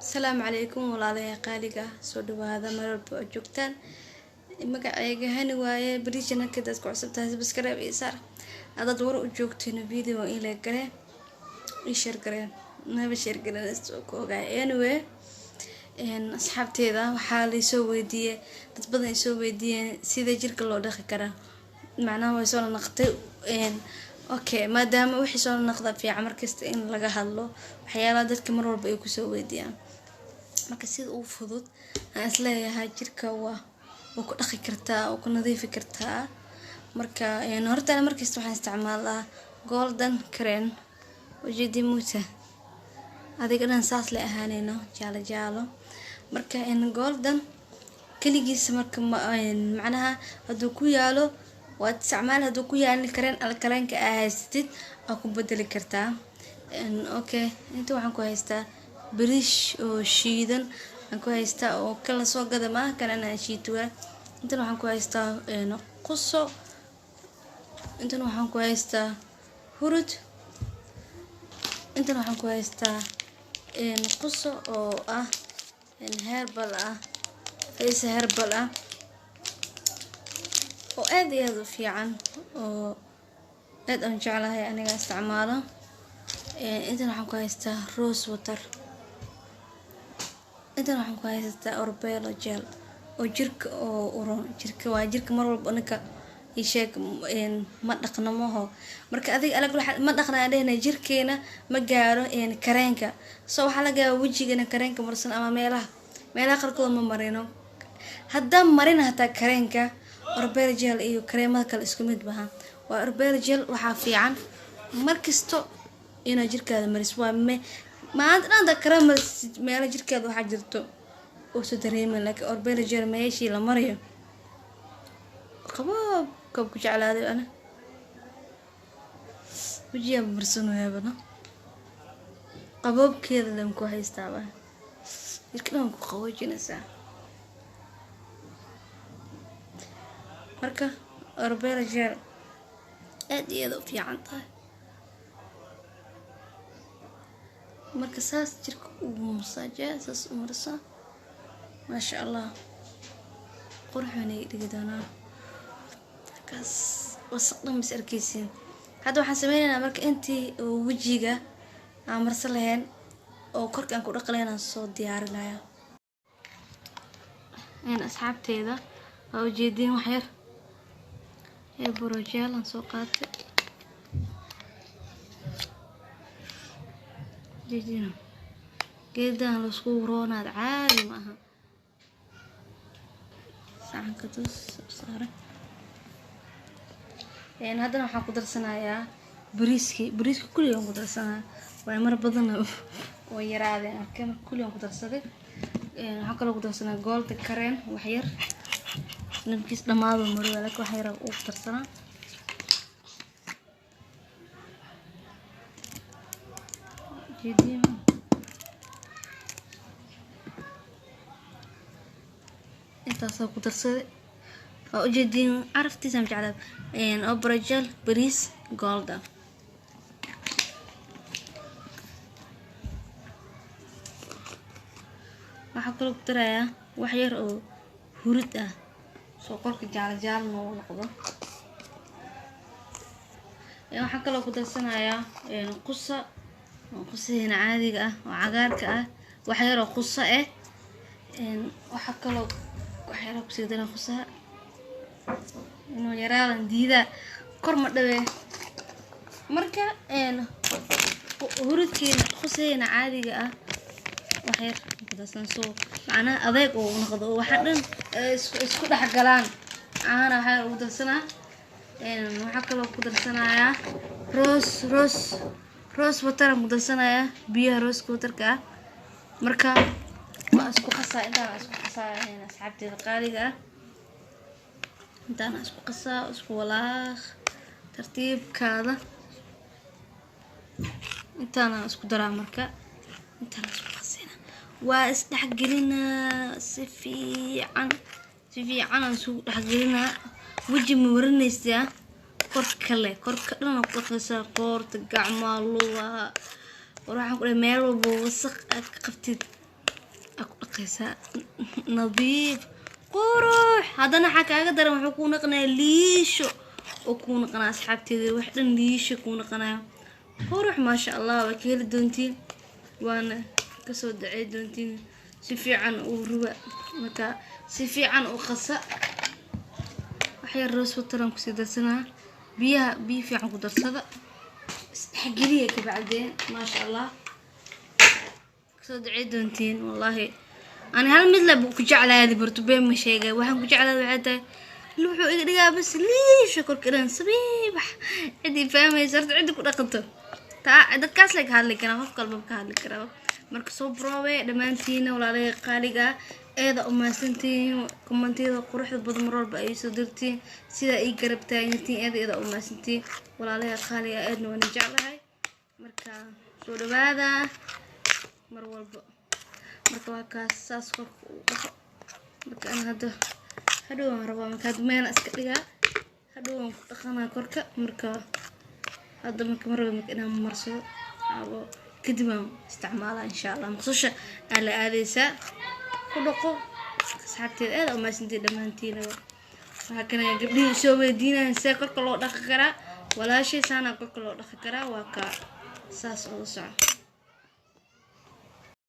Asalaamu calaykum walaalayaal qaaliga ah, soo dhawaada meel walba oo joogtaan. Magacayga Hani waaye. Bariijana hadaad ku cusub tahay, subscribe iyo saar. Hadaad war u joogtiin, video in la garee, ii share gareen, naba share gareen ku ogaay. Anyway, asxaabteeda, waxaa laysoo weydiiyey, dad badan ay soo weydiiyeen sida jirka loo dhaqi karaa. Macnaha way soo naqtay. Okay, maadaama wixii soo naqda, fiican markasta in laga hadlo waxyaalaha dadka mar walba ay kusoo weydiiyaan. Marka sida ugu fudud aan isleeyahay jirka waa ku dhaqi kartaa oo ku nadiifi kartaa. Marka horta markasta waxaan isticmaalaa golden cream. Ujeedii muuta adiga dhan saas le ahaanayno, jaalo jaalo. Marka golden kaligiisa, marka macnaha hadduu ku yaalo waad isticmaali, hadduu ku yaalin kareen alkaleenka aa haysatid aa ku bedeli kartaa. Okay, inta waxaan ku haystaa bariish oo shiidan aan ku haystaa, oo kala soo gada maaha, kanana aan shiituwaa. Intan waxaan ku haystaa quso, intan waxaan ku haystaa hurud, intan waxaan ku haystaa quso oo ah herbal ah, face herbal ah oo aad iyo aad u fiican, oo aad aan jeclahay aniga isticmaalo. Intan waxaan ku haystaa rose water, intan waxaan ku haystaa orbelo gel oo jirka oo uron. Jirka waa jirka, mar walba ninka isheeg ma dhaqno maho. Marka adiga alag ma dhaqna aan dhehna, jirkeena ma gaaro kareenka. So waxaa laga yaabaa wejigana kareenka marsan ama meelaha qarkood ma marino. Haddaan marin hataa kareenka, orbelo gel iyo kareemada kale isku mid baha. Waa orbelo gel, waxaa fiican markasto inaad jirkaada mariso. Waa me maanta dhan hadaa kareem marisid, meelo jirkaada waxaa jirto uusa dareemin, laakiin orbelo gel meeshii la marayo qaboob koob ku jeclaaday. Ana wejigaa marsanayaabana qaboobkeeda dhan ku haystaaba, jirka dhan ku qaboojinaysaa. Marka orbelo gel aad iyo aad u fiican tahay. Marka saas jirka ugu masaajaa, saas u marsaa, maasha Allah, qurux baan iga dhigi doonaa. Markaas wasaq dhan mas arkeysiin. Hadda waxaan sameyneynaa, marka intii oo wejiga aan marsan lahayn oo korka aan ku dhaqi lahayn aan soo diyaarinaya. Asxaabteeda, waa ujeediin, wax yar ee borojeel aan soo qaatay. Jeedina geedahan laisku roonaad, caadi ma aha. Saxanka dus saare. Haddana waxaan ku darsanayaa bariiskii. Bariiska kulligan ku darsanaya waay, mar badan oo yaraadeen arkay. Marka kulligan ku darsaday. Waxaan kaloo ku darsanaa goolda kareen wax yar, nabkiis dhamaado marwaa, laakiin wax yar ugu darsanaa. Intaasaa ku darsaday, waa ujeediin, caraftiisaan jeclaa. Obrajel, bariis, golda. Waxaa kaloo ku darayaa wax yar oo hurud ah, soo korka jaalo jaalo noogu noqdo. Waxaan kaloo ku darsanayaa qusa, qusaheena caadiga ah oo cagaarka ah, wax yar oo qusa ah. Waxaa kaloo wax yar kusii daraa qusaha, inuu yaraadan diidaa, kor ma dhawee. Marka hurudkeena, qusaheena caadiga ah, wax yar ku darsan, soo macnaha adeeg uu noqdo oo waxa dhan isku dhex galaan. Caana waxaa ugu darsanaa. Waxaa kaloo ku darsanayaa rose water aan ku darsanayaa, biyaha rose waterka ah. Marka waa isku qasaa, intaan isku qasaa, asxaabteeda qaaliga ah. Intaan isku qasaa, isku walaaq tartiibkaada. Intaana isku daraa. Marka intaan isku qasina, waa isdhexgelinaa si fiican, si fiican aan isugu dhexgelinaa. Weji ma marinaysaa, korka kale, korka dhan ku dhaqaysaa, qoorta, gacmaha, lugaha. War waxaan ku dhahay, meel walba wasaq aad ka qabtid. Dhaqaysaa nadiif qurux. Haddana waxaa kaaga daran, wuxuu kuu naqanayaa liisho oo kuu naqanaa, asxaabteeda, wax dhan liisho kuu naqanayo, qurux, maasha Allah. Waa ka heli doontiin, waana kasoo dacey doontiin. Si fiican uu ruba, marka si fiican u qasa. Waxyar rose water aan kusii darsanaa. Biyaha biyo fiican ku darsada, isdhexgeliya kabacdeen, maasha Allah, kasoo dacey doontiin. Wallaahi ani hal mid le ku jeclaadi barto, been ma sheegay. Waxaan ku jeclaada waxay tahay wuxuu iga dhigaa bas liisha korka dhan sabiibax. Cidii fahmaysa horta, ciddi ku dhaqanto taa dadkaas lay ka hadli karaa, qof kalba ka hadli karaa. Marka soo broobe dhammaantiina, walaalahay qaaliga, eeda umahadsantihiin. Kommentiyada quruxda badan mar walba ay soo dirtiin, sidaa ii garab taagantiin, eeda eeda umahadsantihiin, walaalahay qaaliga, aadna waana jeclahay. Marka soo dhawaada mar walba. Marka waa kaas, saas korka uu dhaqo. Marka ana hadda hadhow aan rabaa, marka hadda meela iska dhigaa, hadhow aan ku dhaqanaa korka. Marka hadda marka ma rabo marka inaan marsado abo, kadib aan isticmaalaa insha Allah. Maqsusha aa la aadaysaa, ku dhaqo. Asxaabteeda, aad umahadsantihiin dhammaantiinaba. Waxaa kana gabdhihii soo weydiinaya see korka loo dhaqi karaa. Walaashay, saanaa korka loo dhaqi karaa, waa kaa, saas oo la soco.